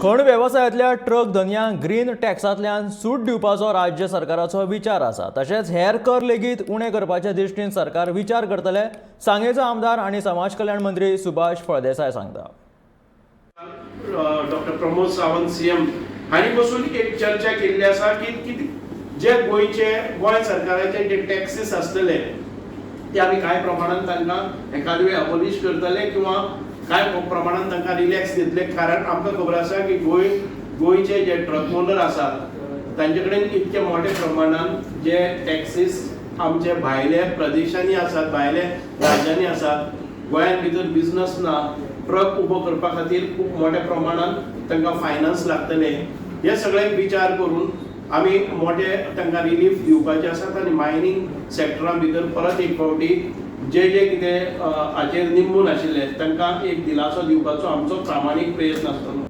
खण वेवसायांतल्या ट्रक धनयांक ग्रीन टॅक्सांतल्यान सूट दिवपाचो राज्य सरकाराचो विचार आसा. तशेंच हेर कर लेगीत उणे करपाच्या दृश्टीन सरकार विचार करतले, सांगेचो आमदार आनी समाज कल्याण मंत्री सुभाष फळदेसाय सांगता. डॉक्टर प्रमोद सावंत सीएम हांणी बसून एक चर्चा केल्ली आसा की कितें जे गोंयचे गोंय सरकाराचे जे टॅक्सीस आसतले ते आमी कांय प्रमाणान तांकां एखाद वेळ अबोलिश करतले किंवा कांय प्रमाणान तांकां रिलॅक्स दितले. कारण आमकां खबर आसा की गोंयचे जे ट्रक ओनर आसात तांचे कडेन इतके मोठे प्रमाणान जे टॅक्सीस आमचे भायले प्रदेशांनी आसात, भायले राज्यांनी आसात, गोंयांत भितर बिजनस ना, ट्रक उबो करपा खातीर खूब मोठ्या प्रमाणान तांकां फायनान्स लागतले. हे सगळे विचार करून आमी मोठे तांकां रिलीफ दिवपाचे आसात आनी मायनींग सेक्टरा भितर परत एक फावटी जे जे कितें हाचेर निंबून आशिल्ले तांकां एक दिलासो दिवपाचो आमचो प्रामाणीक प्रयत्न आसतलो.